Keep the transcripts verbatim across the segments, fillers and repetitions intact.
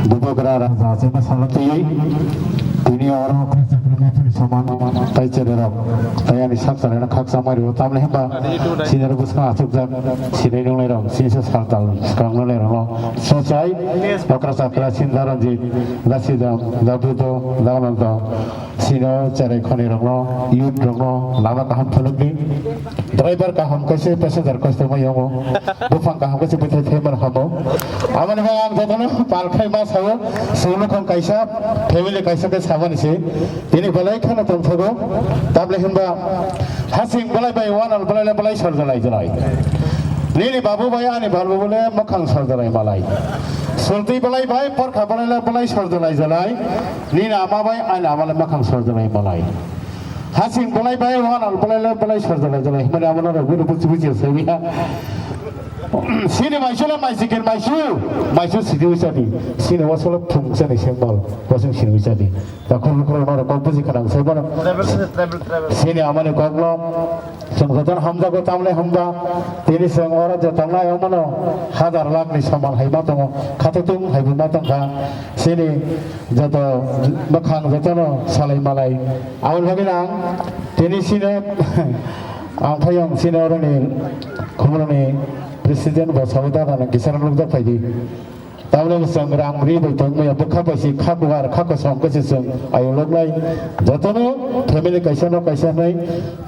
Bubagra raja achukma salatiwi tini oro khoroksa khorokma phuri soman tai chererok tai ani sak chalaina khakchangma rio, tamni hwnba sinirok bwskang achukjak sinai nungnairok sinisa saltal swkang nungnairokno sochai okra chakra sinda ranjit da sidam da budo da ananto sino cherai khonirokno youth rokno lama kaham phunukdi. Driver kaham kaisa passenger kosto mai yongo. Buphang kaham kaisa bwthai thai man hamo. Amoni bai ang jotono pal khai ma sao, solo khong kaisa, family kaisa khe sabani se. Tini belai kheno tongthogo. Tabole hinba hasing belai bai wanal belai le belai sorjalai jalai. Nini babu bai ani babu bole mokhang sorjalai malai. Sulti belai bai porkha belai le belai sorjalai jalai. Nini ama bai ani ama le mokhang sorjalai malai. Hasing belai bai wanal belai le belai sorjalai jalai hwnmani amo norok bini buchi buchi sawi ha. Sini maisu le maisikin maisu, maisu sidi uisadi. Sini wasolo phung sani sengbal, wasung sini uisadi. Takhur lukhur norok kok buji khanang sai bono. Sini amani kokno chwng jotono hamjago tamle hamba. Tini chwng oro je tongnai omono hajar lakh ni soman hai ma tongo. Khatungthung hai bo ma tongkha. Sini joto bwkhang jotono salai malai. Aboni bagwi ang tini sino ang phai ang sino oroni khumuloni president bo sabo dada nang kisa nukjak phaidi. Tabole bo chwng rang ri bai tong maya bwkha bai si kha bugar kha kosong khe se chwng ayo lognai. Jotono family kaisa no kaisa hnai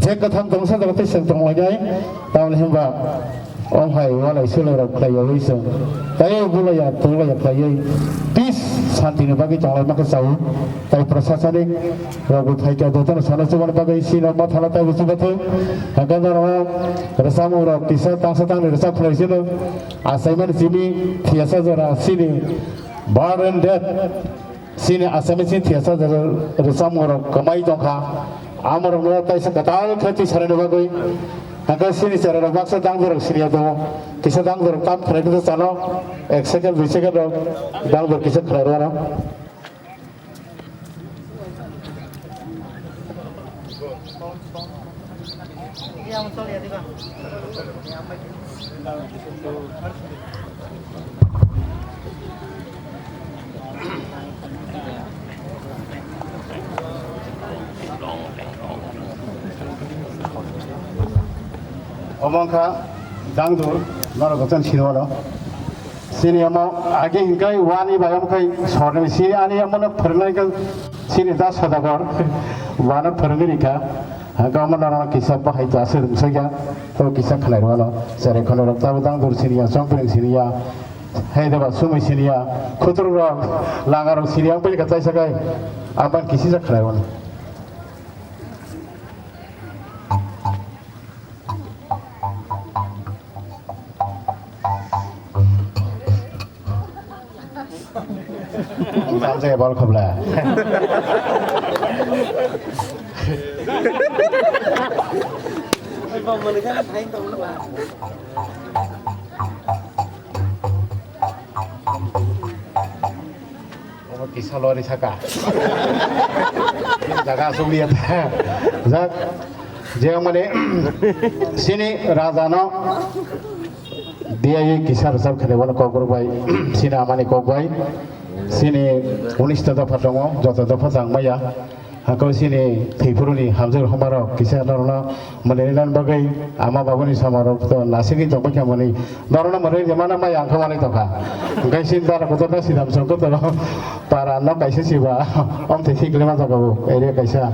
je kwthang tongsa jaga tei chwng tonglainai. Tabole hwnba Omo hai walai swlai rok khlai yawi chwng tei bulai ya tongla ya khlaiwi peace santi ni bagwi tonglai ma khe chao. Tai prasasanik rok bo phai kha jotono sana chubani bagwi sino ma thala tai bo chubathung. Hangkhe norok rwchapmung rok kisa tangsa tangni rwchap khlai sino achaimani simi thiyasa jora sini birth and death. Sini Assamese ni thiyasa rwchapmung rok kwmai tongkha. Amorokno kaisa kwtal khe twi sanani bagwi. Hwnkhe sini chwrairok baksa dangdorok siniya tongo. Kisa dangdorok tam khwlai khe chano ek second, dui second rok dangdor kisa khwlai rwno. Omo wngkha dangdur, norok gochon sinimano. Sini omo age hinkai wani bai omo khai sorni sini ani omono phwrwngnai khe sini da Sodagar wano phwrwngwi rikha. Hwnkhe omo norokno kisa bahai to aswk rwngsakya, to kisa khlai rwano. Cherai khonirok tabuk dangdur siniya, chongpring siniya, hai deba sumui siniya, khuturok rok, langarok siniya, wng pili kha chaisa khai, abani kisisa khlai rwano. Tamjai bol khobla. Omo kisa lori saka. Jaga asugli ya. Jak. Je mane sini raja no diya ye kisa resap khane wala kok bai sini amani kok bai sini unis ta dopha tongo, joto dopha tang maya. Hako sini thwipuruni hamjwk homarok kisa norokno mwnwi rwna bagwi ama babuni samarok to nasigwi tongbaikha mwnwi norokno mwnwi rwmana mai ang khamani tongkha. Hwnkhe sini dara kotor ta sidam songkhe toro para no kaisa siba omthai sikle ma jaga o area kaisa.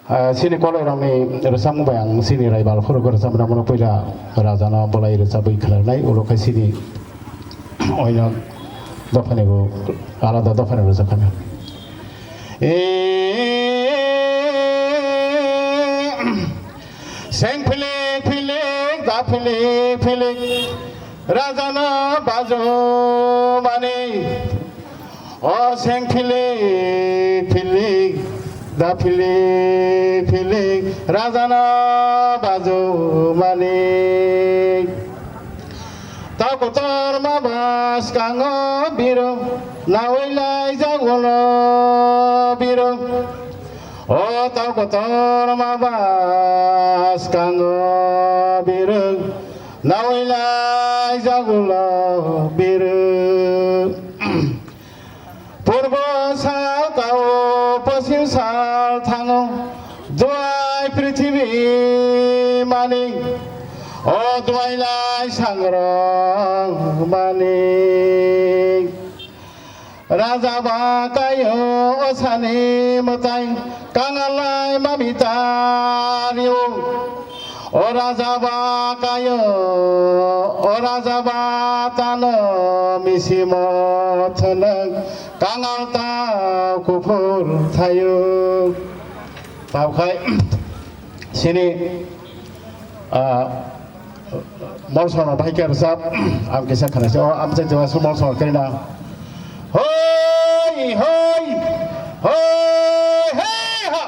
Ah, sini koloi rokni rwchapmung bai ang sini raibal phuru rwchapmung puila rajano bolai rwchapwi khwlai nai ulo khai sini oino dophani bo alada dophani rwchapkha. Seng philik philik da philik philik rajana bajumani. O seng philik philik da philik philik rajana bajumani. Ta kotor ma bwskango biro nawi lai jagulo biro. O ta kotor ma bwskango biro nawi lai jagulo biro. Rok manik. Raja ba kayo osani mwtai kangalai mami tario. O raja ba kayo, o raja ba tano misimo thwnang kangal ta kuphur thayo. Tao khai sini, ah, Molsor no bai khe rwchap, ang kisa khana se, o, ang se jawa su molsor khe na. Hoi, hoi, hoi, hei, ha.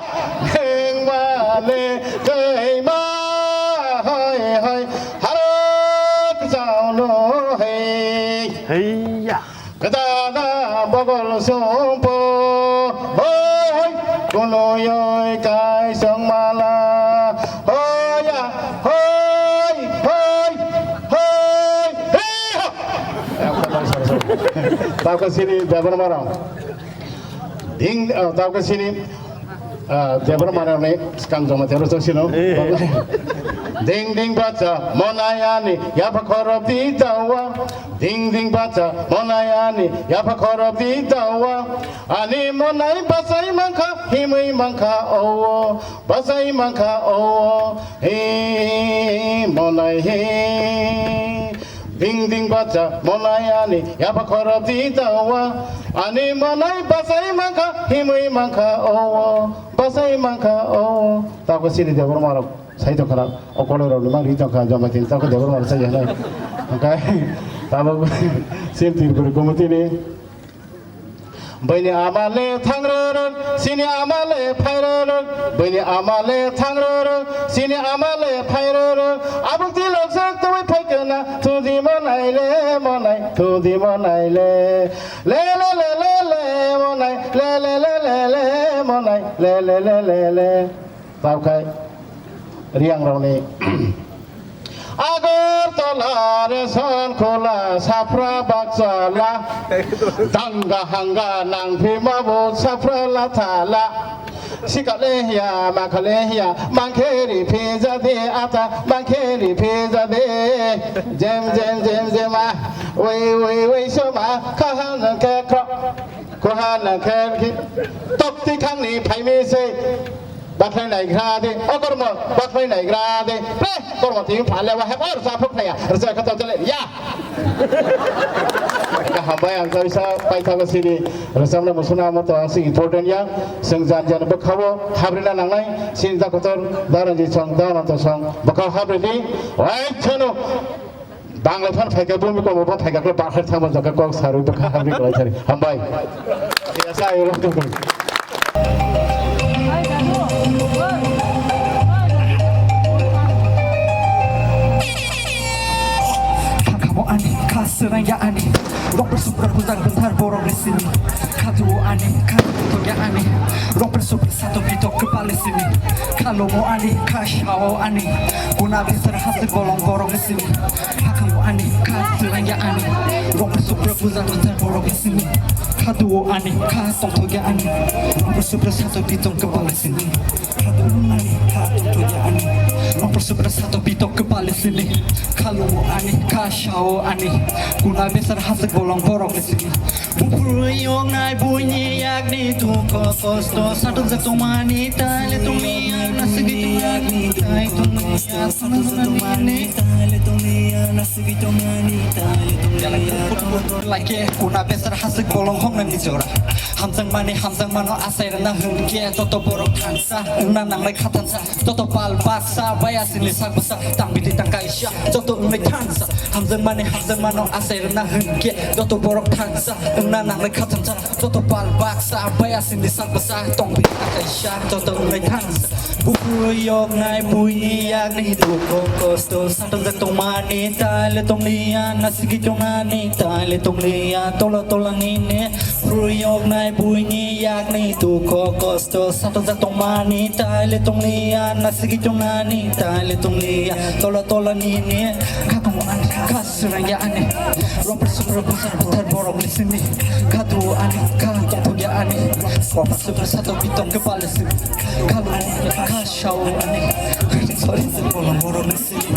Heng ma le, kei ma, hoi, hoi, harok chao no, hei. Hei ya. Kadada bogol songpo, hoi, hoi, kunuyoi kaisong mala, hoya, hoi, hoi, hoi, hei, ho. Tabka sini Debra Marang. Ding, oh, tabka sini. Ah, Debra Marang ni skang joma tero to sino. Eh. Ding ding bacha monai ani yapha khorop di dawa. Ding ding bacha monai ani yapha khorop di dawa. Ani monai basai mangkha himui mangkha owo. Basai mangkha owo. He monai he. Ding ding bacha monai ani yapha khorop di dawa. Ani monai basai mangkha himui mangkha owo. Basai mangkha owo. Tabka sini Debra Marang sai tongkha na. Okoloi rok ni mang ri tongkha joma tin tabka Debra Marang sai ya na. Okai. Tabok sini Tripuri Gomoti ni. Bini ama le thang roro, sini ama le phai roro. Bini ama le thang roro, sini ama le phai roro. Abuk tilok sak tawai phai kana, thudi monai le monai, thudi monai le. Le le le le le monai, le le le le le monai, le le le le le. Tao khai Riang rokni Agartala, Resonkhula, Safra, Bakchala, Danga, Hanga, Nangphima, bo, Safra, Lathala. Sikale hiya, makale hiya, mangkheri phi jadi ata, mangkheri phi jadi. Jem, jem, jem, jem, ah. Wei, wei, wei, soma, kahan kekro, kuhan kekhi. Tokti khangni phaimi sei. Bakhlai naigra de, o kormo, bakhlai naigra de, pre, kormo tini phale wa hep, o rwchap phuk naiya, rwchap khato chale, ya. Hambai ang kaisa paithago sini, rwchapna musuna amo to ang sing important ya, sing jan jan bwkhao habrina nangnai, sini da kotor, da ranji song, da ananto song, bwkhao habrini, wai chano. Bangla phan phaikha, bumi komo phan phaikha, khe bahar thangma jaka kok sarwi bwkha hamri kwlai sari. Hambai. Ya, sa, yo, lo, lo. Khamo ani, kha srang ya ani. Rok supra bujang benthar borok ni sini. Kha tu ani, kha tu ya ani. Rok supra sato pito kepale sini. Kha lomo ani, kha shao ani. Kuna bisar hasik bolong borok ni sini. Hakam ani, kha srang ya ani. Rok supra puja puja borok sini. Khadu ani, kha songthok ya ani. Rok supra sato pitong kepala sini. Khadu ani, kha songthok ya ani. Rok supra sato pitong kepala sini. Khalu ani, kha shao ani. Kuna besar hasik bolong borok sini. Buphuru yoknai buini yakni dukho kosto satok jak tongmani taile tongni yakna sigi tongmani tai tongni yakna sigi tongmani taile tongni yakna sigi tongmani taile tongni yakna. Like kuna besar hasik bolong hokna ni jora. Hamjang mani hamjang mano asai rana hwnkhe joto borok thansa wngna nangnai khathansa. Joto pal baksa, baya sini sak bwsa, tang bidi tang kaisa, joto wngwi thansa. Hamjakmani hamjakmano asai rwna hwnkhe, joto borok thansa, wngna nangnai khathamsa. Joto pal baksa, baya sini sak bwsa, tong bidi tang kaisa, joto wngwi thansa. Buphuru yoknai buini yakni dukho kosto, satok jak tongmani taile tongliya, nasigi tongmani taile tongliya, tola tola nini. Ruyoknai buini yakni dukho kosto satok jak tongmani taile tongliya, nasigi tongmani taile tongliya, tola tola nini. Kha tongmani, kha srang ya ani. Roper super buthar buthar borok ni sini. Kha tu ani, kha tongthok ya ani. Roper super satok bitong kepale sini. Kha lu, kha shao ani. Sorry, sorry, borok ni sini.